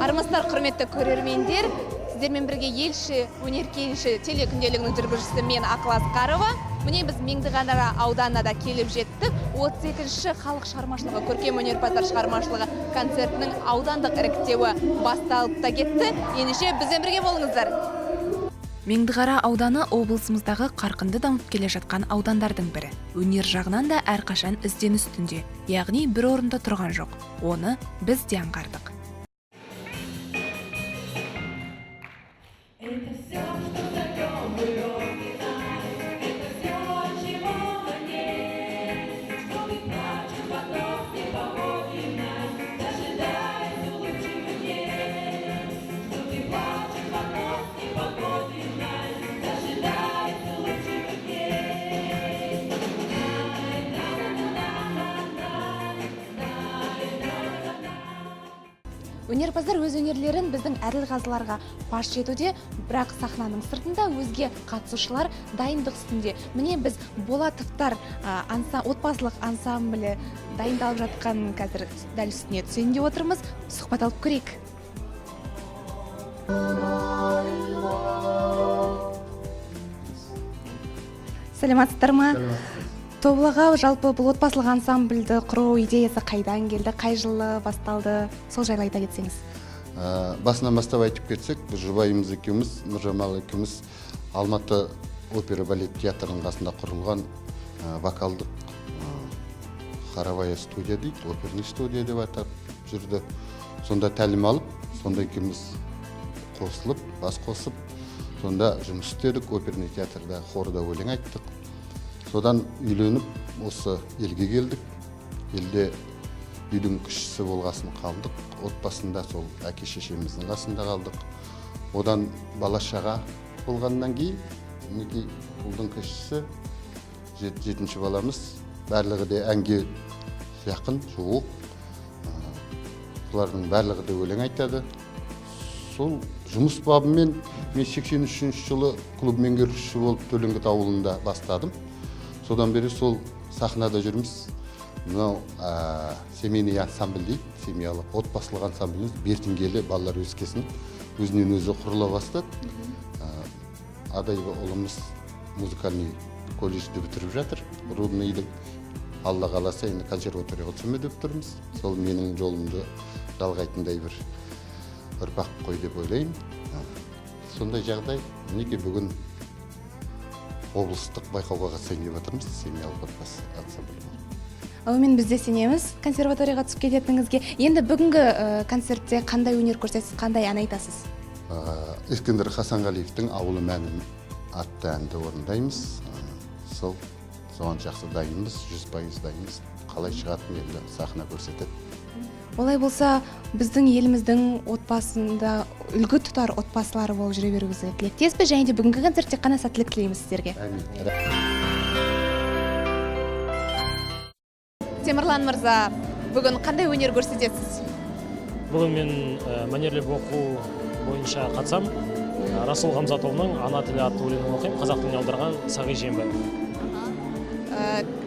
Армысыздар, құрметті көрермендер! Сіздермен бірге «Елші өнер келінші» телекүнделігінің жүргізушісі мен, Ақыл Асқарова. Міне, біз Меңдіқара ауданына да келіп жеттік. 32-ші халық шығармашылығы көркем өнерпаздар шығармашылығы концертінің аудандық іріктеуі басталып та кетті. Ендеше, бізбен бірге болыңыздар. Меңдіқара ауданы облысымыздағы қарқынды дамып келе жатқан аудандардың бірі. Өнер жағынан да әрқашан ізденіс үстінде, яғни бір орында тұрған жоқ. Оны біз де аңғардық. Это все, что зовем мы Родина, это все, чего на нет. Что ты плачешь потом с непогодиной, дожидаясь улыбчивых дней. Что ты плачешь потом с непогодиной, дожидаясь улыбчивых дней. На-на-на-на-на-на-на-на-на. Өнерпаздар өз өнерлерін біздің әділқазыларға паш етуде, бірақ сахнаның сыртында өзге қатысушылар дайындық үстінде. Міне, біз Болатовтар отбасылық ансамблі дайындалып жатқан, қазір дәл үстіне түсейін деп отырмыз. Сұхбат алып көрейік. Саламатсыздар ма, Тобыл аға? Жалпы, бұл отбасылық ансамбльді құру идеясы қайдан келді, қай жылы басталды, сол жайлы айта кетсеңіз. Басынан бастап айтып кетсек, біз жұбайымыз екеуміз, Нұржамал екеуміз, Алматы опера балет театрының қасында құрылған вокалдық хоровая студия дейді, оперный студия деп атап жүрді. Сонда тәлім алып, сонда екеуміз қосылып, бас қосып, сонда жұмыс істедік. Оперный театрда хорда өлең айттық. Содан үйленіп, осы елге келдік. Елде үйдің кішісі болғасын қалдық отбасында, сол әке шешеміздің қасында қалдық. Одан бала шаға болғаннан кейін, мінекей, ұлдың кішісі, жетінші баламыз, барлығы да әнге жақын жуық. Солардың барлығы да өлең айтады. Сол жұмыс бабымен мен 83 жылы клуб меңгерушісі болып Төлеңгіт ауылында бастадым. Содан бері сол сахнада жүрміз. Мынау семейный ансамбль дейді, семьялық отбасылық ансамбліміз бертін балалар өскесін өзінен өзі құрыла бастады. Адай ұлымыз музыкальный колледжді бітіріп жатыр, Рудныйдың. Алла қаласа, енді консерваторияға түсеме деп тұрмыз. Сол менің жолымды жалғайтындай бір ұрпақ қой деп ойлаймын. Сондай жағдай. Мінекей, бүгін облыстық байқауға қатысайын деп жатырмыз, семьялық отбасы ансамблі болып. Әумин, біз де сенеміз консерваторияға түсіп кететініңізге. Енді бүгінгі концертте қандай өнер көрсетесіз, қандай ән айтасыз? Ескендір Хасанғалиевтің «Ауылым әнім» атты әнді орындаймыз. Сол соған жақсы дайынбыз, 100% дайынбыз. Қалай шығатынын енді сахна көрсетеді. Олай болса, біздің еліміздің отбасында үлгі тұтар отбасылары болып жүре беруіңізге тілектеспіз және де бүгінгі концертте қана сәттілік тілейміз сіздерге. Әмин. Темірлан мырза, бүгін қандай өнер көрсетесіз? Бүгін мен мәнерлеп оқу бойынша қатысам. Расул Ғамзатұлының «Ана тілі» атты өлеңін оқимын, қазақ тіліне аударған Сағи Жиенбаев.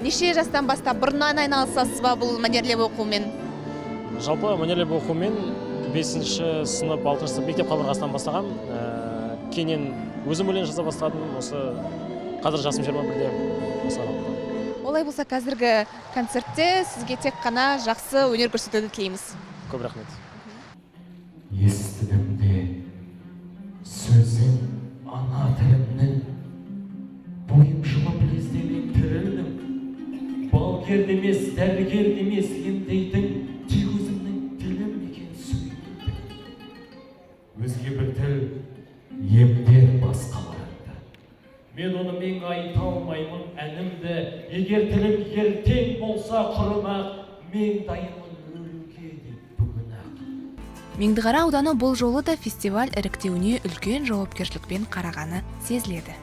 Неше жастан бастап, бұрыннан айналысасыз ба бұл мәнерлеп оқумен? Жалпы, мәнерлеп оқумен бесінші сынып, алтыншы сынып, мектеп қабырғасынан бастағам. Кейіннен өзім өлең жаза бастадым. Осы қазір жасым 21-де, осы аралықта. Олай болса, қазіргі концертте сізге тек қана жақсы өнер көрсетуді тілейміз. Көп рахмет. Естідім де сөзін ана тілімнің, бойым жылып, лезде мен тірілдім. Балгер де емес, дәрігер де емес емдейтін, тек өзімнің тілім екен сөйлейтін. Өзге бір тіл емдер басқаларыңды, мен оны мен айта алмаймын әнімді. Егер тілім ертең болса құрымақ, мен дайынмын өлуге деп бүгін ақ. Меңдіқара ауданы бұл жолы да фестиваль іріктеуіне үлкен жауапкершілікпен қарағаны сезіледі.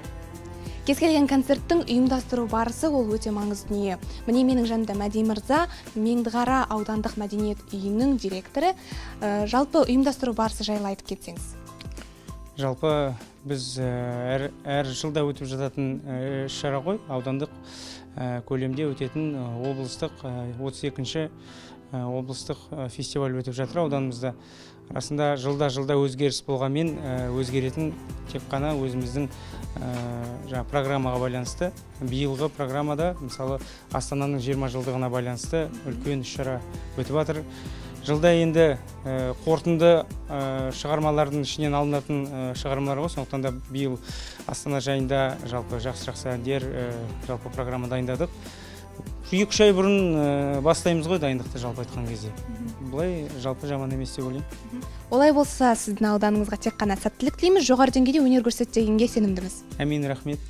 Кез келген концерттің ұйымдастыру барысы ол өте маңызды дүние. Міне, менің жанымда Мәди мырза, Меңдіқара аудандық мәдениет үйінің директоры. Жалпы, ұйымдастыру барысы жайлы айтып кетсеңіз. Жалпы, біз әр жылда өтіп жататын іс шара ғой, аудандық көлемде өтетін облыстық 32-ші облыстық фестиваль өтіп жатыр ауданымызда. Расында жылда өзгеріс болғанмен, өзгеретін тек қана өзіміздің жаңа программаға байланысты. Биылғы программада, мысалы, Астананың 20 жылдығына байланысты үлкен іс-шара өтіп жатыр. Жылда енді қорытынды шығармалардың ішінен алынатын шығармалар ғой, сондықтан да биыл Астана жайында жалпы жақсы-жақсы әндер, жалпы программа дайындадық. 2-3 ай бұрын бастаймыз ғой дайындықты, жалпы айтқан кезде. Былай жалпы жаман емес деп ойлаймын. Олай болса, сіздің ауданыңызға тек қана сәттілік тілейміз, жоғары деңгейде өнер көрсет дегенге сенімдіміз. Әмин, рахмет.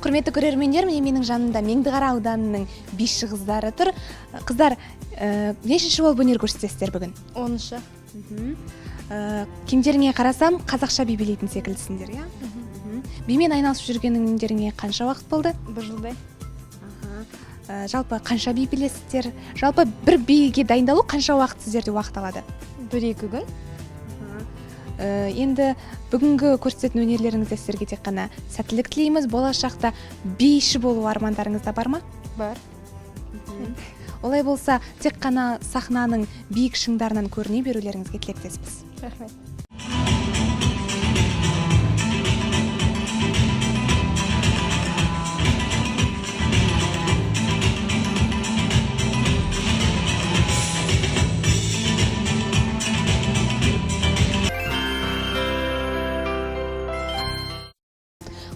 Құрметті көрермендер, міне менің жанымда Меңдіқара ауданының биші қыздары тұр. Қыздар, нешінші болып өнер көрсетесіздер бүгін? 10-шы. Киімдеріңе қарасам, қазақша би билейтін секілдісіңдер, иә? Бимен айналысып жүргендеріңе қанша уақыт болды? 1 жылдай. Жалпы қанша би билесіздер? Жалпы бір биге дайындалу қанша уақыт сіздерде уақыт алады? 1-2 күн. Енді бүгінгі көрсететін өнерлеріңізде сіздерге тек қана сәттілік тілейміз. Болашақта биші болу армандарыңызда бар ма? Бар. Олай болса, тек қана сахнаның биік шыңдарынан көріне берулеріңізге тілектеспіз. Рахмет.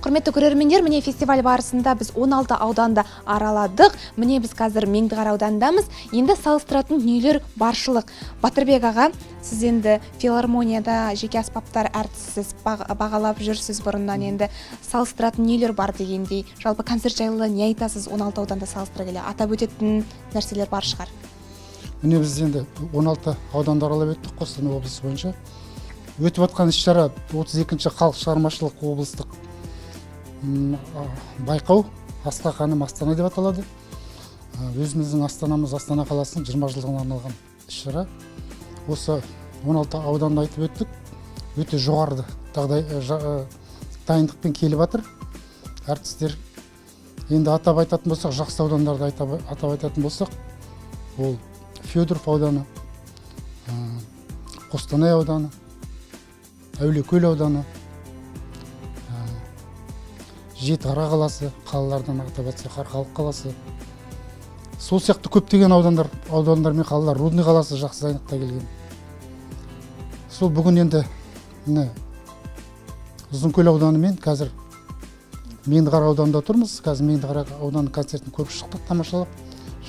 Құрметті көрермендер, міне фестиваль барысында біз 16 ауданды араладық. Міне біз қазір Меңдіқара ауданындамыз. Енді салыстыратын дүниелер баршылық. Батырбек аға, сіз енді филармонияда жеке аспаптар әртісіз, бағалап жүрсіз бұрыннан. Енді салыстыратын дүниелер бар дегендей. Жалпы концерт жайлы не айтасыз, 16 ауданда салыстыра келе атап өтетін нәрселер бар шығар. Міне біз енді 16 ауданды аралап өттік Қостанай облысы бойынша. Өтіп жатқан іс-шара 32-ші халық шығармашылық облыстық байқау «Асқақ әнім Астана» деп аталады. Өзіміздің астанамыз Астана қаласының 20 жылдығына арналған іс-шара. Осы 16 ауданды айтып өттік. Өте жоғары дайындықпен келіп жатыр әртістер. Енді атап айтатын болсақ, жақсы аудандарды атап айтатын болсақ, ол Федоров ауданы, Қостанай ауданы, Әулиекөл ауданы, Жетіқара қаласы, қалалардан атап айтсақ Арқалық қаласы. Сол сияқты көптеген аудандар мен қалалар, Рудный қаласы жақсы дайындықта келген. Сол бүгін енді міне Ұзынкөл ауданы мен қазір Меңдіқара ауданында тұрмыз. Қазір Меңдіқара ауданының концертін көріп шықтық, тамашалап.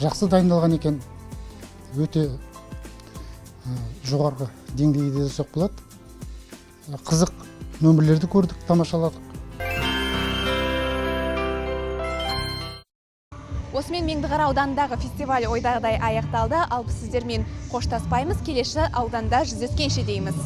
Жақсы дайындалған екен. Өте жоғарғы деңгейде десек болады. Қызық нөмірлерді көрдік, тамашаладық. Осымен Меңдіқара ауданындағы фестиваль ойдағыдай аяқталды. Ал біз сіздермен қоштаспаймыз, келесі ауданда жүздескенше дейміз.